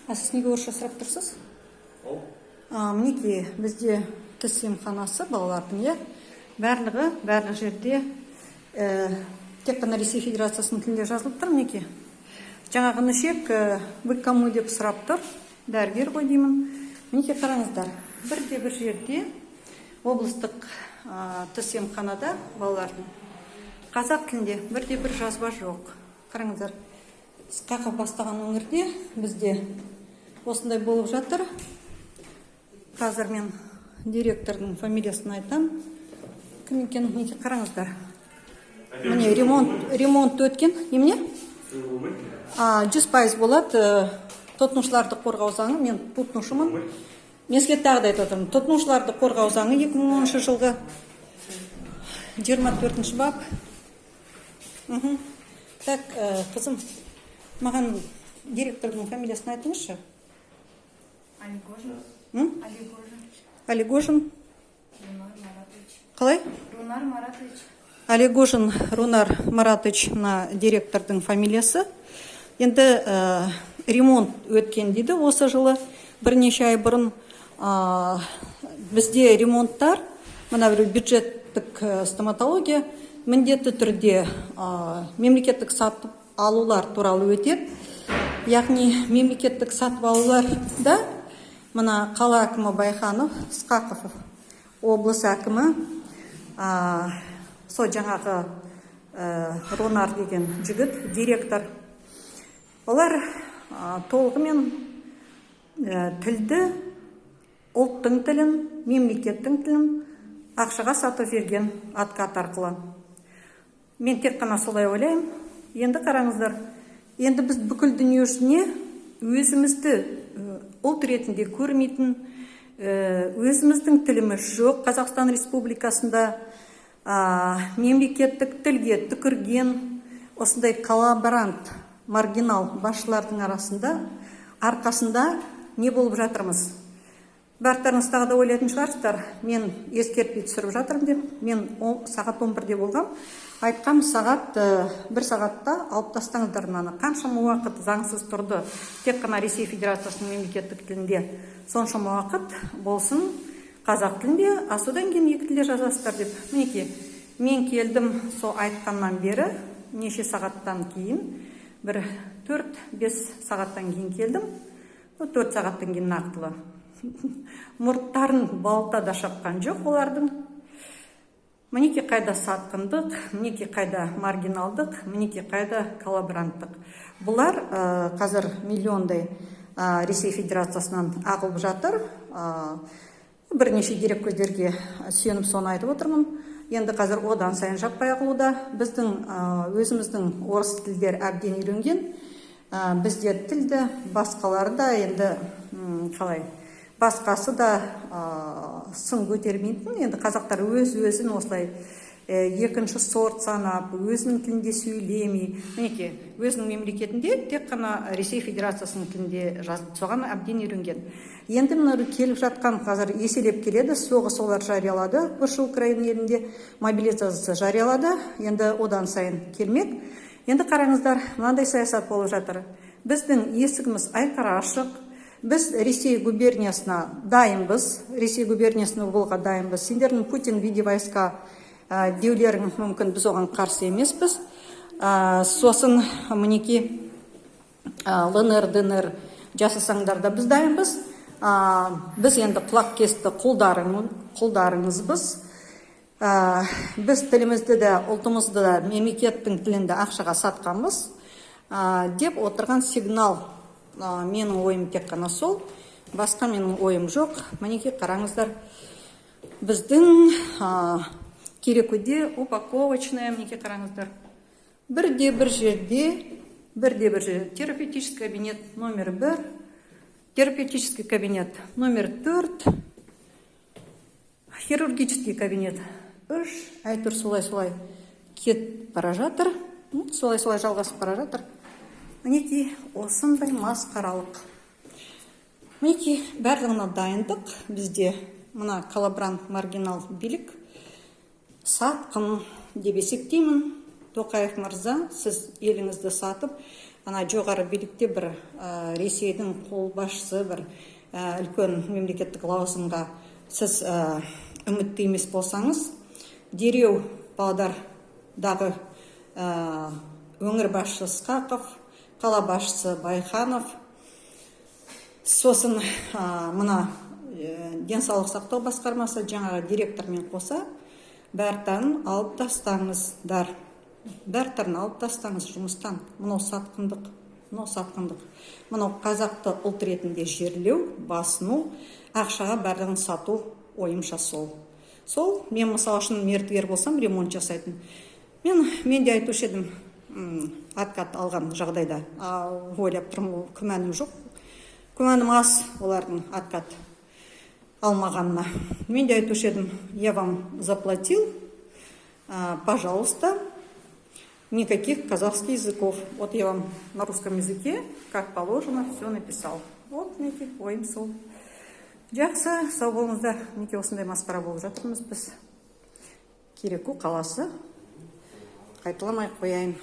А сіз неге орысша сұрап тұрсыз? Ол. Мінекей, бізде тіс емханасы балалардың, иә, барлығы, барлық жерде тек қана Ресей Федерациясының тілінде жазылып тұр. Мінекей, жаңағы інішек «Вы кому?» деп сұрап тұр, дәрігер ғой деймін. Мінекей, қараңыздар, бірде бір жерде облыстық тіс емханада балалардың қазақ тілінде бірде бір жазба жоқ. Қараңыздар, Ысқақов бастаған өңірде бізде осындай болып жатыр. Қазір мен директордың фамилиясын айтам, кім екенін. Мінекей, қараңыздар, міне, ремонт өткен. Немене? 100% болады. Тұтынушыларды қорғау заңы, мен тұтынушымын, мен сізге тағы да айтып отырмын: тұтынушыларды қорғау заңы, 2010 жылғы 24 бап. Так, қызым, маған директордың фамилиясын айтыңызшы. Алигожин. М? Алигожин. Алигожин. Рунар Маратович. Қалай? Рунар Маратович. Алигожин Рунар Маратович, мына директордың фамилиясы. Енді ремонт өткен дейді осы жылы, бірнеше ай бұрын. Бізде ремонттар, мына бір бюджеттік стоматология міндетті түрде мемлекеттік сатып алулар туралы өтеді. Яғни мемлекеттік сатып алуларда мына қала әкімі Байханов, Ысқақов облыс әкімі, сол жаңағы Ронар деген жігіт директор, олар толығымен тілді, ұлттың тілін, мемлекеттің тілін ақшаға сатып жіберген откат арқылы. Мен тек қана солай ойлаймын. Енді қараңыздар, енді біз бүкіл дүние жүзіне өзімізді ұлт ретінде көрмейтін, өзіміздің тіліміз жоқ Қазақстан Республикасында, мемлекеттік тілге түкірген осындай коллаборант, маргинал басшылардың арасында, арқасында не болып жатырмыз? Барлықтарыңыз тағы да ойлайтын шығарсыздар, мен ескертпей түсіріп жатырмын деп. Мен сағат 11-де болғам, айтқам: сағат бір сағатта алып тастаңыздар мынаны. Қаншама уақыт заңсыз тұрды, тек қана Ресей Федерациясының мемлекеттік тілінде. Соншама уақыт болсын қазақ тілінде, а содан кейін екі тілде жазасыздар деп. Мінекей, мен келдім сол айтқаннан бері неше сағаттан кейін, бір 4-5 сағаттан кейін келдім. 4 сағаттан кейін нақтылы мұрттарын балта да шапқан жоқ олардың. Мінекей, қайда сатқындық, мінекей, қайда маргиналдық, мінекей, қайда коллаборанттық. Бұлар қазір миллиондай Ресей Федерациясынан ағылып жатыр. Бірнеше дереккөздерге сүйеніп соны айтып отырмын. Енді қазір одан сайын жаппай ағылуда. Біздің өзіміздің орыс тілдер әбден үйренген. Бізде тілді басқалары да енді қалай, басқасы да сын көтермейтін. Енді қазақтар өз өзін осылай екінші сорт санап, өзінің тілінде сөйлемей, мінекей, өзінің мемлекетінде тек қана Ресей Федерациясының тілінде жазып, соған әбден үйренген. Енді мына келіп жатқан қазір еселеп келеді. Соғыс олар жариялады көрші Украина елінде, мобилизация жариялады, енді одан сайын келмек. Енді қараңыздар, мынандай саясат болып жатыр: біздің есігіміз айқара ашық, біз Ресей губерниясына дайынбыз, Ресей губерниясына болуға дайынбыз. Сендердің «Путин, введи войска» деулерің мүмкін, біз оған қарсы емеспіз. Сосын мінекей, ЛНР, ДНР жасасаңдар да, біз дайынбыз. Біз енді құлақ кесті құлдарыңызбыз. Біз тілімізді де, ұлтымызды да, мемлекеттің тілін де ақшаға сатқанбыз деп отырған сигнал. Менің ойым тек қана сол, басқа менің ойым жоқ. Мінекей, қараңыздар, біздің Керекуде упаковочная, мінекей, қараңыздар, бірде бір жерде, бірде бір жерде терапевтический кабинет номер 1, терапевтический кабинет номер 4, хирургический кабинет 3, әйтеуір солай солай кетіп бара жатыр. Солай солай жалғасып бара жатыр. Мінекей, осындай масқаралық. Мінекей, барлығына дайындық бізде. Мына коллаборант, маргинал билік, сатқын деп есептеймін. Тоқаев мырза, сіз еліңізді сатып, Ана жоғары билікте бір Ресейдің қолбасшысы, бір үлкен мемлекеттік лауазымға сіз үмітті емес болсаңыз, дереу Павлодардағы өңір басшысы Ысқақов, қала басшысы Байханов, сосын мына денсаулық сақтау басқармасы жаңағы директормен қоса бәртарын алып тастаңыздар, бәртарын алып тастаңыз жұмыстан. Мынау сатқындық, мынау сатқындық, мынау қазақты ұлт ретінде жерлеу, басыну, ақшаға барлығын сату, ойымша, сол. Мен, мысалы үшін, мердігер болсам, ремонт жасайтын, мен де айтушы едім откат алған жағдайда. А ойлап тұрмын, ол күмәнім жоқ, күмәнім аз олардың откат алмағанына. Мен де айтушы едім: «Я вам заплатил, пожалуйста, никаких казахских языков. Вот я вам на русском языке, как положено, все написал». Вот, мінекей, ойым сол. Жақсы, сау болыңыздар. Мінекей, осындай масқара болып жатырмыз біз. Кереку қаласы, қайталамай қояйын.